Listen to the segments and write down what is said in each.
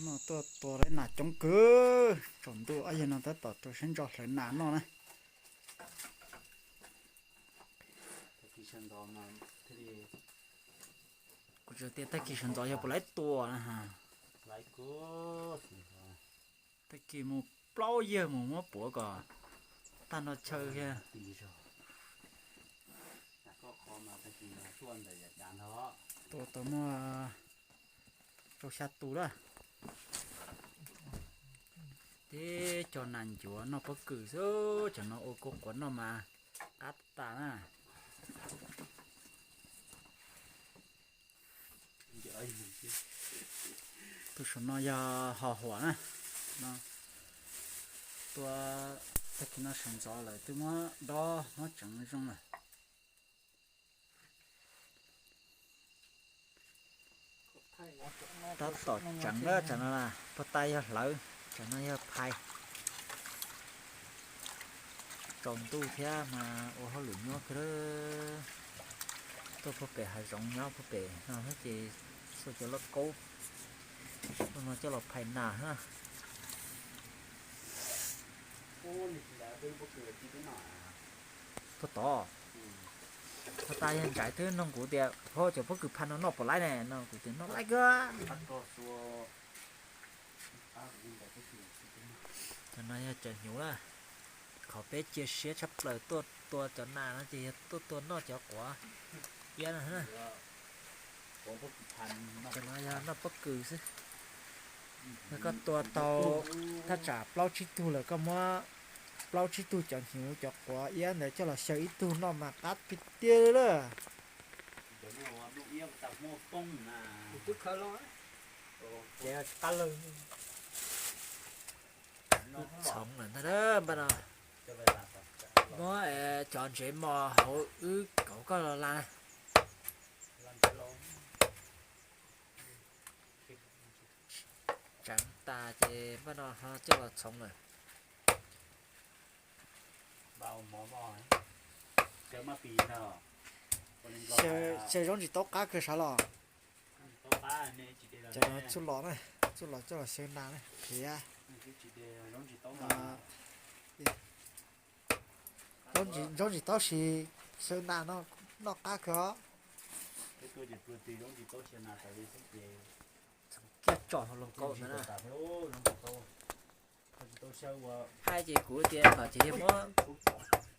Tuaj tua lawv nas coob kawg, tsaus ntuj ob yawg no tab tom rau siab ntso hlawv nas noj na. Kuv tsis tias tag kis sawv ntxov yog puas laiv tua na. Tag kis mus plaub yawg mus muab puav kom tag nrho chaw thiab. Tua tau muaj rau xya tus lawm. Teb cov nas ncuav noj pob kws xwb, cov no ua kua quav noj mas qab tas na. Tus saum no yog hos huam na. Tua tag kis no sawv ntxov lawm twb muab dob muab tseev zoo lawm. Tab tom tseev lawm, tsam no puag ta yog hlawv, tsam no yog phais. Tsaus ntuj thiab mas ua hauj lwm nyuaj kawg. Tuaj puag pem hav zoov nyob puag pem no thiab ces xuas cov lauj kaub no coj los phais nas na. Puag tod, puag ta yog ntsaiv twb nug kuv tias, Ho cov pob kws phais no noj puas laib ne? No kuv tias noj laib kawg. Cov no yog cov hnyuv na. Qhov peb cia siab tshaj plaws tuaj tua cov nas no ces yog tuaj tua noj cov quav iab no na. Cov no yog noj pob kws xwb. Yog koj tua tau thaj tsam plaub tsib tug lawm koj muab plaub tsib tug cov hnyuv cov quav iab ntawd coj los xyaw ib tug noj mas qab tiag tiag lawm. Txhoov lawm ntag npaj no. Muab cov ntsev mos hauv wb kauv koj los la. Tseev tas ces npaj no ho coj los txhoov lawm. Xyaw zaub ntsis taub qab kawg sav los. Cov no txuj lom na, txuj lom coj los xyaw nas na, qhiav. Zaub ntsis taub siv xyaw nas no noj qab kawg os. Kiag tso hauv loog kaum ntawd na. Thaij ces kuv tias kom tseem muab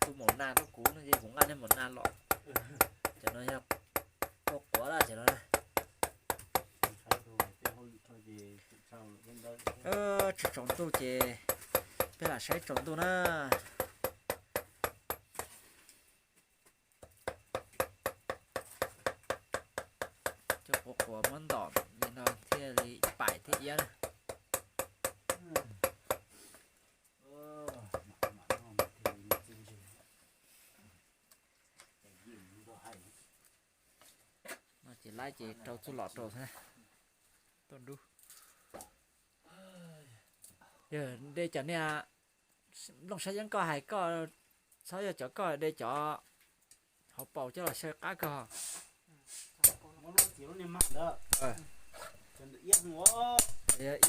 tus maum nas rau kuv no ces kuv nqa nej maum nas los. Cov no yog kua quav lawm cov no. Tsis tsaus ntuj ces peb lam saib tsaus ntuj na. Cov quav quav muab ntom li no thiaj li paim thiab iab na. No ces laib ces rau txuj lom rau thiab. Tuaj nrub. Yog de cov niag nplooj sab yeeb koj hais koj txhob yog cov koj de cov hauv paus coj los xyaw qab kawg. Yog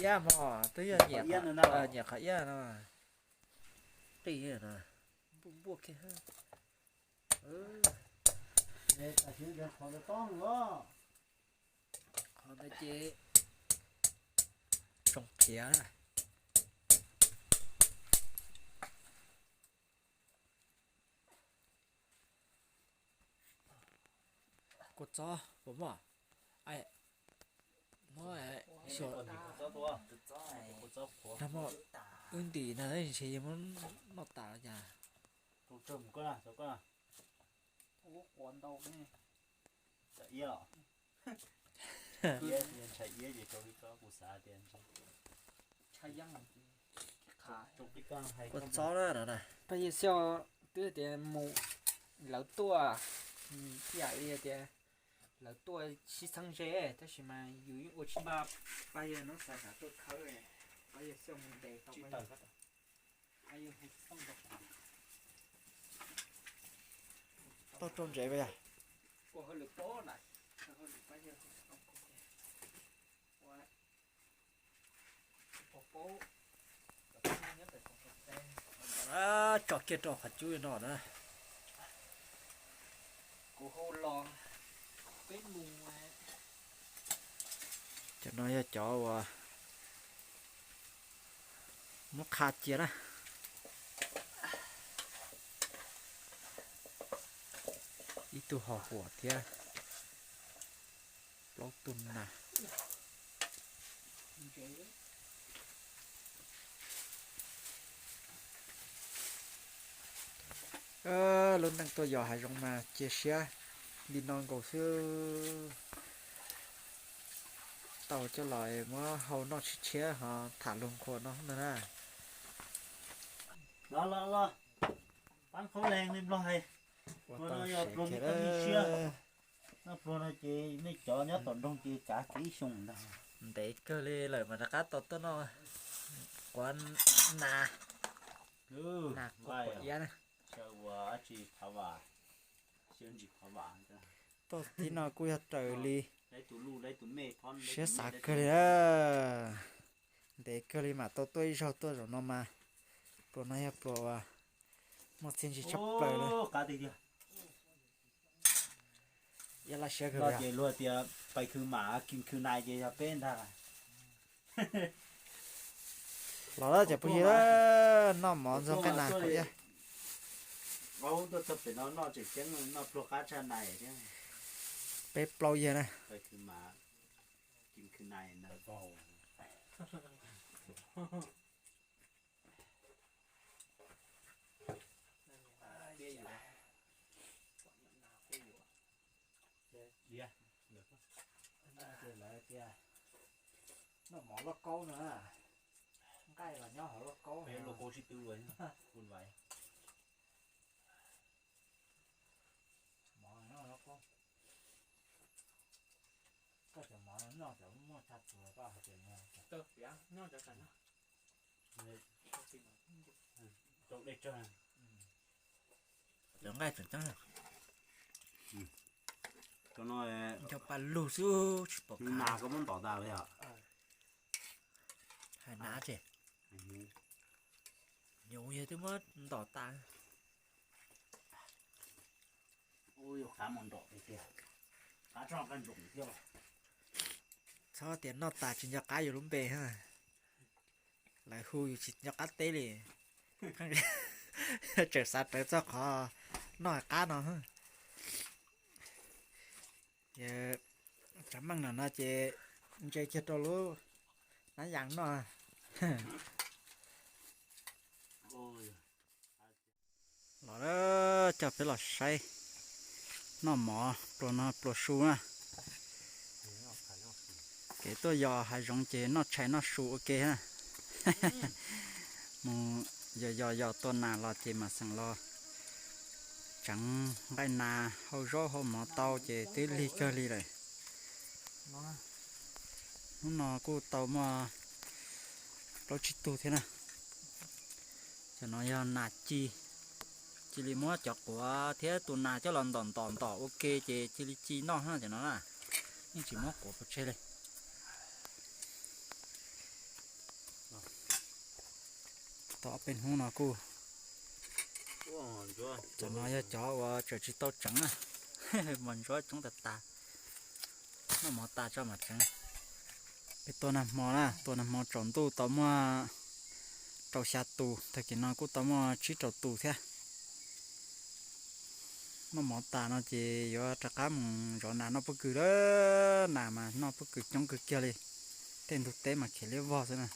iab mog, twb yog nyiam qhov iab no. Qis na, npuaj npuaj kiag. Qhov ntawd ces tsoom qhiav na. Kua txob puas muaj? Muab xyuas. Nag hmo wb ntim na ntshe yuav muab noj tas cas. Kua txob na no na. Pab Yawg Xyooj twb tias mus lawv tuaj, ib yam li tias lawv tuaj sib txheeb ze, tab sis mas yus yeej ua tsis npaj. Pab Yawg Noob Xaiv xav tuaj khawb, Pab Yawg Xyooj mus ntes tau. Tau rau ntsev pas yog? Ua hauj lwm pob na, ua hauj lwm Pab Yawg. Ua Tso kiag rau qhov cub no na. Cov no yog cov uas muab qha cia na. Ib tug ho huam thiab plaub tug nas. Lub neej tuaj yos hav zoov mas cia siab li no nkaus xwb. Tau coj los muab hau noj tshiab tshiab ho tham luag nqhuas no ntag na. Los los los, pab qhaub leeg li Nplog hais, ua tau no yog pluag thiab. Noj pluag no ces nej cov nyob tom nroog ces kav kev ib xyoos ntag. Ntev kawg li lawm mas rov qab tau tuaj noj quav nas, nas quav iab na. Tuaj tib no kuj yog raws li siab xav kawg li na. Ntev kawg li mam tau tuaj ib zaug tuaj zaum no mas pluas no yog pluas uas muaj txiaj ntsig tshaj plaws li. Ib laj siab kawg li. Ces luag tias pais khw mam kim khw nais ces yog peb ntag. Los lawm cov phooj ywg, noj mov ntxuag nqaij nas kom iab. Tuaj txog pem no noj tseem ceeb, noj pluag qab tshaj nais thiab. Peb plaub yawg na. Lawv tias noj mov lauj kaub no, nqaij los nyob hauv lauj kaub, lauj kaub sib tw. Mov nyob lauj kaub. Koj cov mov noj cov muaj tshaj txuas koj hais tias noj cov. Cov nqaij tseem ceeb. Cov no cov pa lug xwb tsis pom nas koj muab ntom tas li os. Hais nas ces nyuv yog twb muab ntom tas. Ua yuav qab mus nrom tiag tiag, qab tso qab ntsoom thiab. Txhob tias noj tas tsis nco qab yus lub npe, lawv hu yus tsis nco qab teb li. Tseem xav rawv txog qhov noj qab no. Tsav meej no no ces ntse kiag rau lub nab yas noj. Los coj peb los saib noj mov pluas no pluas su na. Kev tuaj yos hav zoov ces noj tshais noj su ua ke na. Mus yos yos yos tua nas los ces mam xeem los tseev nqaij nas hau zaub hau mov tau ces twb lig kawg li lawm. Hnub no kuj tau muaj plaub tsib tug thiab na. Cov no yog nas ci, cia li muab cov quav thiab tus nas coj los ntom ntom ntom ua ke ces cia li ci noj na cov no na. Yeej tsis muab quav pov tseg li. Tau ob peb hnub no kuj, cov no yog cov uas tseem tsis tau tseev na. Mos ntsuab coob tas tas, noj mov tas tso mam tseev. Peb tua nag hmo na, tua nag hmo tsaus ntuj tau muaj rau xya tus, tag kis no kuj tau muaj tsib rau tus thiab. Noj mov tas no ces yuav rov qab mus zov nas noj pob kws lawm. Nas mas noj pob kws coob kawg kiag li, tej ntug teb mas khiav liab vog xwb na.